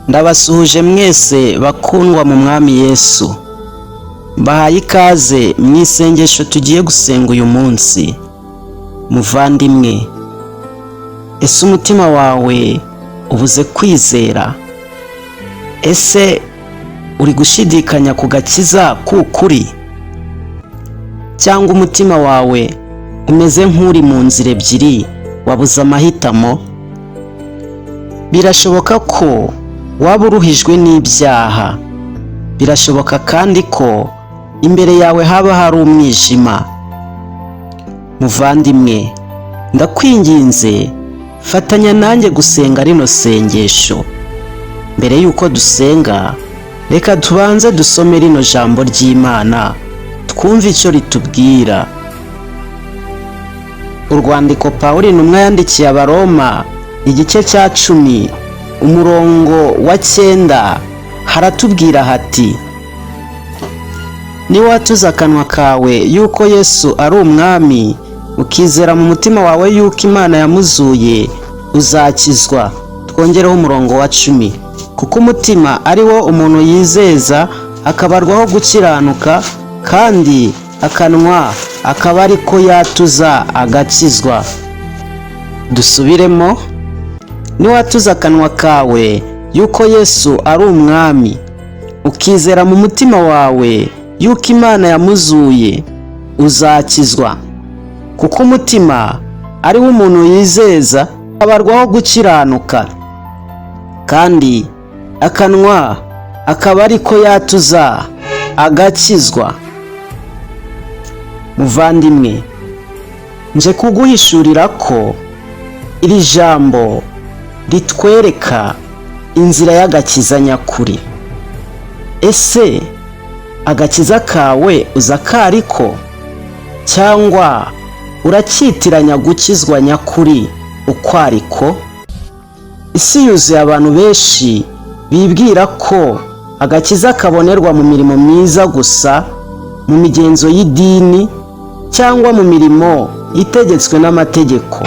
Ndabasuhuje mwese bakundwa mu Mwami Yesu. Mbahaye ikaze mu isengesho tugiye gusenga uyu munsi. Muvandimwe, ese umutima wawe ubuze kwizera? Ese uri gushidikanya ku gakiza k'ukuri? Cyangwa umutima wawe umeze nk'uri mu nzira ebyiri, wabuze amahitamo? Birashoboka ko waba uruhijwe n'ibyaha. Birashoboka kandi ko imbere yawe haba hari umwijima. Muvandimwe, ndakwinginze, fatanya nanjye gusenga rino sengesho. Mbere y'uko dusenga, reka tubanze dusome rino jambo ry'Imana, twumve icyo ritubwira. Urwandiko Pawulo intumwa yandikiye Abaroma, igice cya 10, umurongo wa 9, haratubwira hati: "Niwatuza akanwa kawe yuko Yesu ari Umwami, ukizera mu mutima wawe yuko Imana yamuzuye, uzakizwa." Twongereho umurongo wa 10: "Kuko umutima ari wo umuntu yizeza akabarwaho gukiranuka, kandi akanwa akaba ari ko yatuza agakizwa." Dusubiremo: niwatuza akanwa kawe yuko Yesu ari Umwami, ukizera mu mutima wawe yuko Imana yamuzuye, uzakizwa. Kuko umutima ari wo umuntu yizeza abarwaho gukiranuka, kandi akanwa akaba ari ko yatuza agakizwa. Muvandimwe, nje kuguhishurira ko iri jambo ritwereka inzira y'agakiza nyakuri. Ese agakiza kawe uza kariko, cyangwa uracyitiranya gukizwa nyakuri uko ariko? Isi yuzuye abantu benshi bibwira ko agakiza kabonerwa mu mirimo myiza gusa, mu migenzo y'idini cyangwa mu mirimo itegetswe n'amategeko.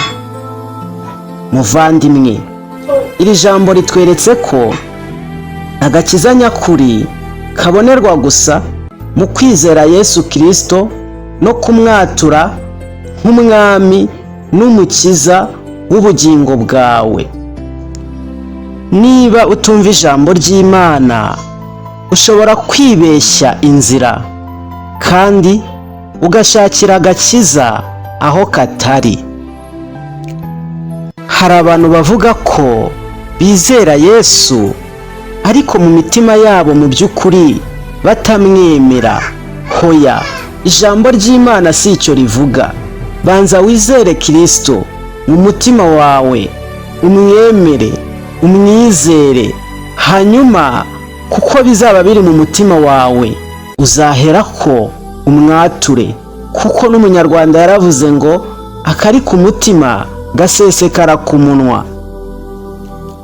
Muvandimwe, iri jambo ritweretse ko agakiza nyakuri kabonerwa gusa mu kwizera Yesu Kirisito no kumwatura nk'Umwami n'Umukiza w'ubugingo bwawe. Niba utumva ijambo ry'Imana, ushobora kwibeshya inzira kandi ugashakira agakiza aho katari. Hari abantu bavuga ko bizera Yesu, ariko mu mitima yabo mu by'ukuri batamwemera. Hoya, ijambo ry'Imana si icyo rivuga. Banza wizere Kirisito mu mutima wawe, umwemere, umwizere, hanyuma kuko bizaba biri mu mutima wawe, uzahera ko umwature. Kuko n'Umunyarwanda yaravuze ngo: "Akari ku mutima gasesekara ku munwa."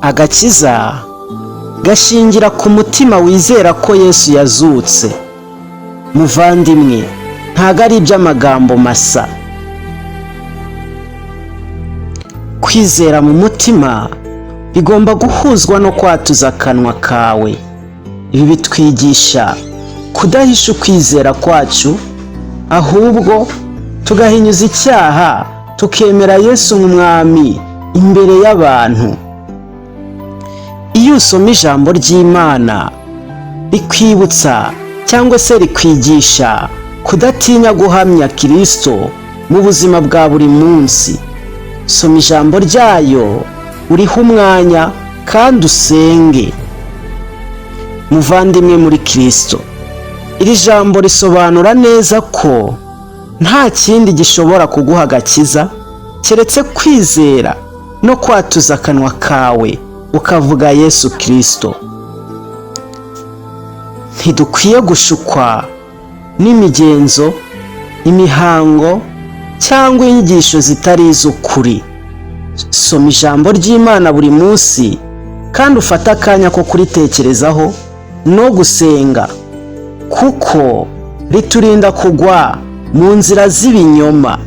Agakiza gashingira ku mutima wizera ko Yesu yazutse. Muvandimwe, ntago ari iby'amagambo masa. Kwizera mu mutima bigomba guhuzwa no kwatuza akanwa kawe. Ibi bitwigisha kudahisha ukwizera kwacu, ahubwo tugahinyuza icyaha, tukemera Yesu nk'Umwami imbere y'abantu. Iyo usoma ijambo ry'Imana, rikwibutsa cyangwa se rikwigisha kudatinya guhamya Kirisito mu buzima bwa buri munsi. Soma ijambo ryayo, urihe umwanya kandi usenge. Muvandimwe muri Kirisito, iri jambo risobanura neza ko nta kindi gishobora kuguha agakiza keretse kwizera no kwatuza akanwa kawe ukavuga Yesu Kirisito. Ntidukwiye gushukwa n'imigenzo, imihango cyangwa inyigisho zitari iz'ukuri. Soma ijambo ry'Imana buri munsi kandi ufate akanya ko kuritekerezaho no gusenga, kuko riturinda kugwa mu nzira z'ibinyoma.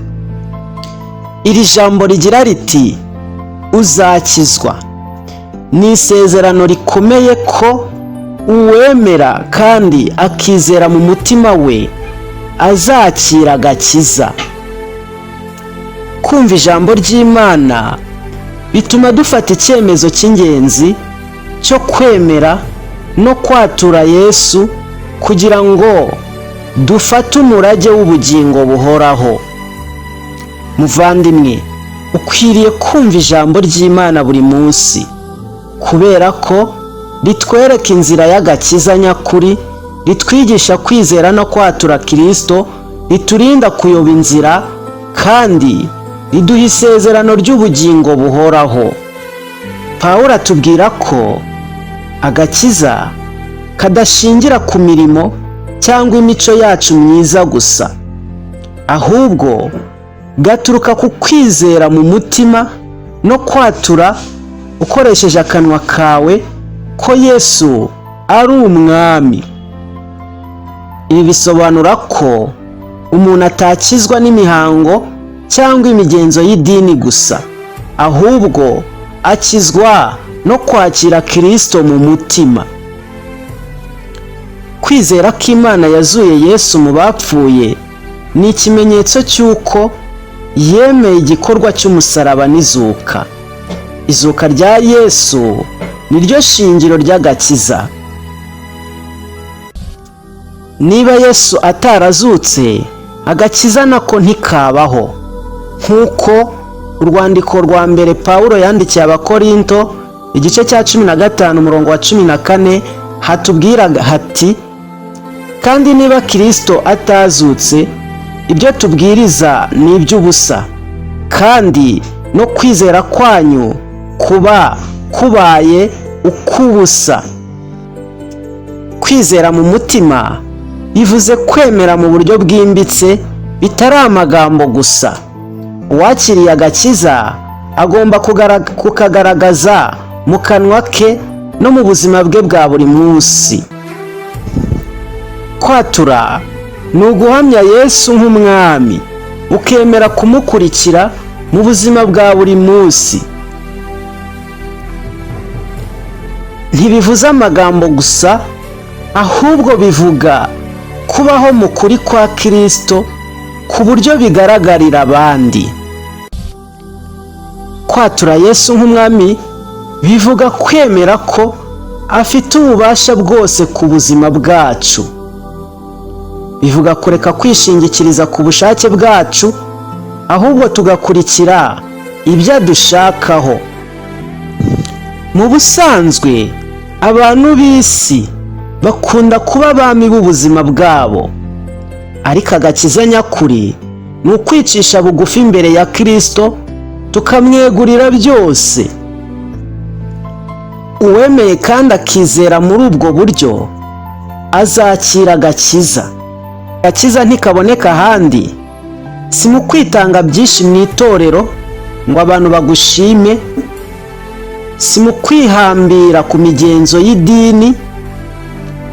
Iri jambo rigira riti: "Uzakizwa." Ni isezerano rikomeye ko uwemera kandi akizera mu mutima we azakira agakiza. Kumva ijambo ry'Imana bituma dufata icyemezo cy'ingenzi cyo kwemera no kwatura Yesu kugira ngo dufate umurage w'ubugingo buhoraho. Muvandimwe, ukwiriye kumva ijambo ry'Imana buri munsi, kubera ko ritwereka inzira y'agakiza nyakuri, ritwigisha kwizera no kwatura Kristo, riturinda kuyoba inzira, kandi riduha isezerano ry'ubugingo buhoraho. Pawulo atubwira ko agakiza kadashingira ku mirimo cyangwa imico yacu myiza gusa, ahubwo gaturuka ku kwizera mu mutima no kwatura ukoresheje akanwa kawe ko Yesu ari umwami. Ibi bisobanura ko umuntu atakizwa n'imihango cyangwa imigenzo y'idini gusa, ahubwo akizwa no kwakira Kristo mu mutima. Kwizera ko Imana yazuye Yesu mu bapfuye ni ikimenyetso cy'uko yemeye igikorwa cy'umusaraba n'izuka. Izuka rya Yesu ni ryo shingiro ry'agakiza. Niba Yesu atarazutse, agakiza nako ntikabaho. Nk'uko urwandiko rwa mbere Pawulo yandikiye Abakorinto igice cya 15 umurongo wa 14 hatubwira hati: kandi niba Kristo atazutse, ibyo tubwiriza ni iby'ubusa, kandi no kwizera kwanyu kuba kubaye uk'ubusa. Kwizera mu mutima bivuze kwemera mu buryo bwimbitse, bitari amagambo gusa. Uwakiriye agakiza agomba kukagaragaza mu kanwa ke no mu buzima bwe bwa buri munsi. Kwatura ni uguhamya Yesu nk'umwami, ukemera kumukurikira mu buzima bwa buri munsi. Ntibivuze amagambo gusa, ahubwo bivuga kubaho mu kuri kwa Kristo ku buryo bigaragarira abandi. Kwatura Yesu nk'umwami bivuga kwemera ko afite ububasha bwose ku buzima bwacu. Bivuga kureka kwishingikiriza ku bushake bwacu, ahubwo tugakurikira ibyo adushakaho. Mu busanzwe abantu b'isi bakunda kuba abami b'ubuzima bwabo, ariko agakiza nyakuri ni ukwicisha bugufi imbere ya Kristo tukamwegurira byose. Uwemeye kandi akizera muri ubwo buryo azakira agakiza. Agakiza ntikaboneka ahandi, si mu kwitanga byinshi mu itorero ngo abantu bagushime, si mu kwihambira ku migenzo y'idini,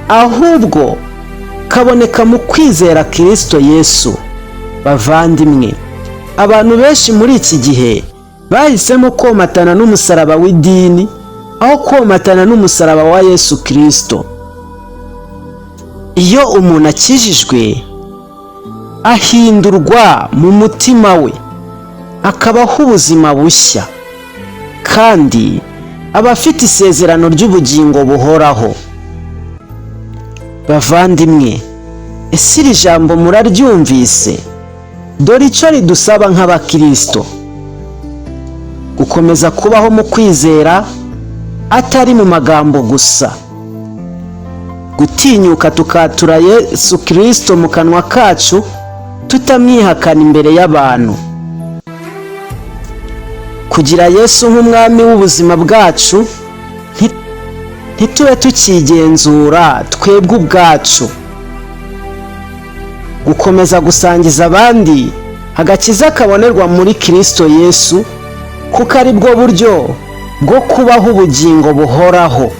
ahubwo kaboneka mu kwizera Kristo Yesu. Bavandimwe, abantu benshi muri iki gihe bahisemo komatana n'umusaraba w'idini aho komatana n'umusaraba wa Yesu Kristo. Iyo umuntu akijijwe ahindurwa mu mutima we, akabaho ubuzima bushya, kandi aba afite isezerano ry'ubugingo buhoraho. Bavandimwe, ese iri jambo muraryumvise? Dore icyo ridusaba nk'abakristo: gukomeza kubaho mu kwizera atari mu magambo gusa, gutinyuka tukatura Yesu Kristo mu kanwa kacu tutamwihakana imbere y'abantu, kugira Yesu nk'umwami w'ubuzima bwacu, ntitube tukigenzura twebwe ubwacu, gukomeza gusangiza abandi agakiza kabonerwa muri Kristo Yesu, kuko ari bwo buryo bwo kubaho ubugingo buhoraho.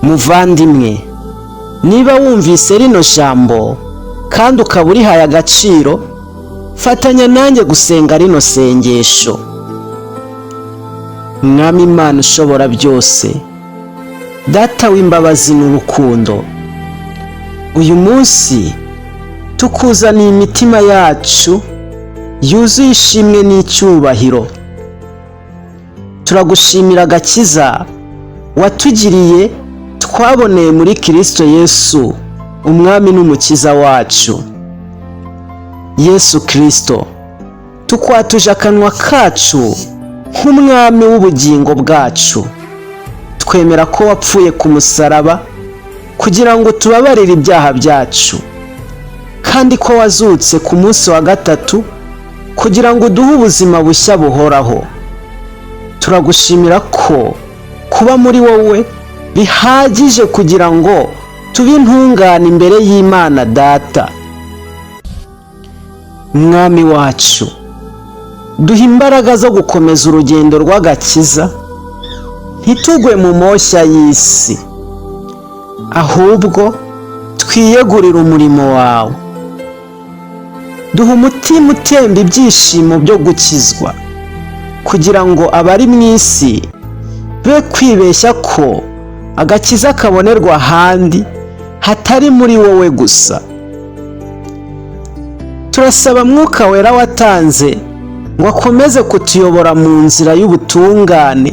Muvandimwe, niba wumvise rino jambo kandi ukaba urihaye agaciro, fatanya nanjye gusenga rino sengesho. Mwami Imana ushobora byose, Data w'imbabazi n'urukundo, uyu munsi tukuzaniye imitima yacu yuzuye ishimwe n'icyubahiro. Turagushimira agakiza watugiriye twaboneye muri Kristo Yesu, Umwami n'Umukiza wacu. Yesu Kristo, tukwatuje akanwa kacu nk'umwami w'ubugingo bwacu. Twemera ko wapfuye ku musaraba kugira ngo tubabarire ibyaha byacu, kandi ko wazutse ku munsi wa gatatu kugira ngo uduhe ubuzima bushya buhoraho. Turagushimira ko kuba muri wowe bihagije kugira ngo tube intungane imbere y'Imana Data. Mwami wacu, duha imbaraga zo gukomeza urugendo rw'agakiza, ntitugwe mu moshya y'isi, ahubwo twiyegurire umurimo wawe. Duha umutima utemba ibyishimo byo gukizwa, kugira ngo abari mu isi be kwibeshya ko agakiza kabonerwa ahandi hatari muri wowe gusa. Turasaba Mwuka Wera watanze ngo akomeze kutuyobora mu nzira y'ubutungane,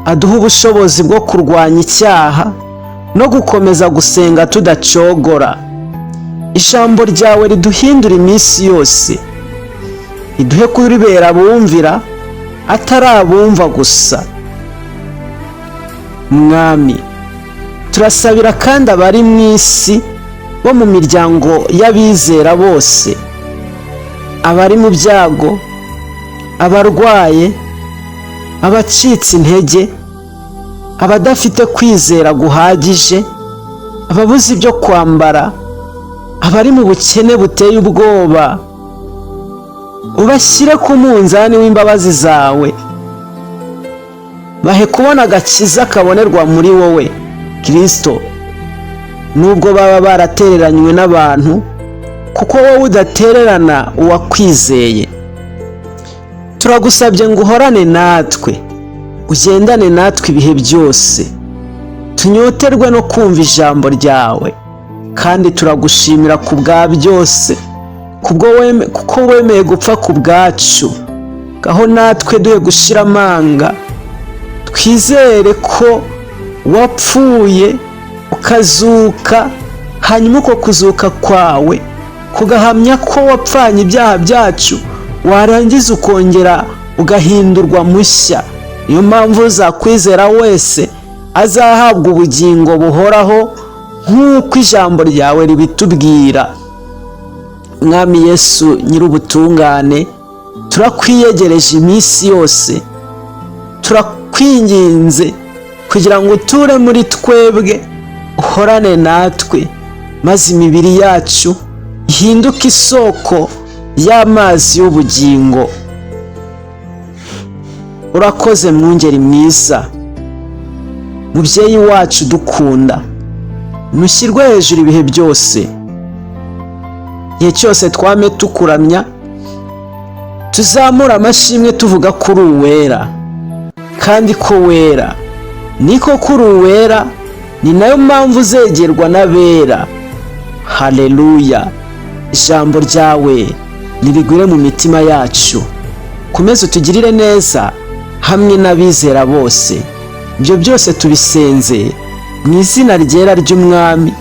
aduhe ubushobozi bwo kurwanya icyaha no gukomeza gusenga tudacogora. Ijambo ryawe riduhindura iminsi yose, riduhe kuribera abumvira atari abumva gusa. Mwami, turasabira kandi abari mu isi bo mu miryango y'abizera bose, abari mu byago, abarwaye, abacitse intege, abadafite kwizera guhagije, ababuze ibyo kwambara, abari mu bukene buteye ubwoba. Ubashyire ku munzani w'imbabazi zawe, bahe kubona agakiza kabonerwa muri wowe Kristo, nubwo baba baratereranywe n'abantu, kuko wowe udatererana uwakwizeye. Turagusabye ngo uhorane natwe, ugendane natwe ibihe byose, tunyoterwe no kumva ijambo ryawe, kandi turagushimira ku bwa byose, kuko wemeye gupfa ku bwacu. Gaho natwe duhe gushira amanga, twizere ko wapfuye ukazuka, hanyuma uko kuzuka kwawe kugahamya ko wapfanye ibyaha byacu, warangiza ukongera ugahindurwa mushya. Niyo mpamvu uzakwizera wese azahabwa ubugingo buhoraho, nk'uko ijambo ryawe ribitubwira. Mwami Yesu nyir'ubutungane, turakwiyegereje iminsi yose, turakwinginze kugira ngo uture muri twebwe, uhorane natwe, maze imibiri yacu ihinduke isoko y'amazi y'ubugingo. Urakoze mwungeri mwiza, mubyeyi wacu dukunda, ntushyirwe hejuru ibihe byose. Igihe cyose twame tukuramya, tuzamura amashimwe tuvuga ko uri uwera, kandi ko wera niko kuri uwera, ni nayo mpamvu uzegerwa n'abera. Haleluya! Ijambo ryawe nirigwire mu mitima yacu, komeze utugirire neza hamwe n'abizera bose. Ibyo byose tubisenze mu izina ryera ry'Umwami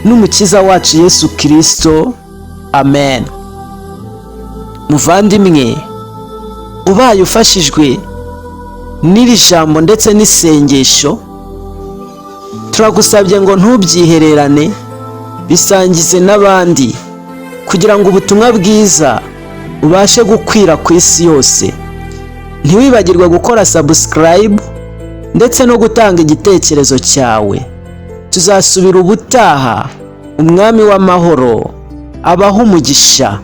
n'Umukiza wacu Yesu Kristo, amen. Muvandimwe, ubaye ufashijwe n'iri jambo ndetse n'isengesho, turagusabye ngo ntubyihererane, bisangize n'abandi kugira ngo ubutumwa bwiza ubashe gukwira ku isi yose. Ntiwibagirwe gukora subscribe ndetse no gutanga igitekerezo cyawe. Tuzasubira ubutaha. Umwami w'amahoro abahe umugisha.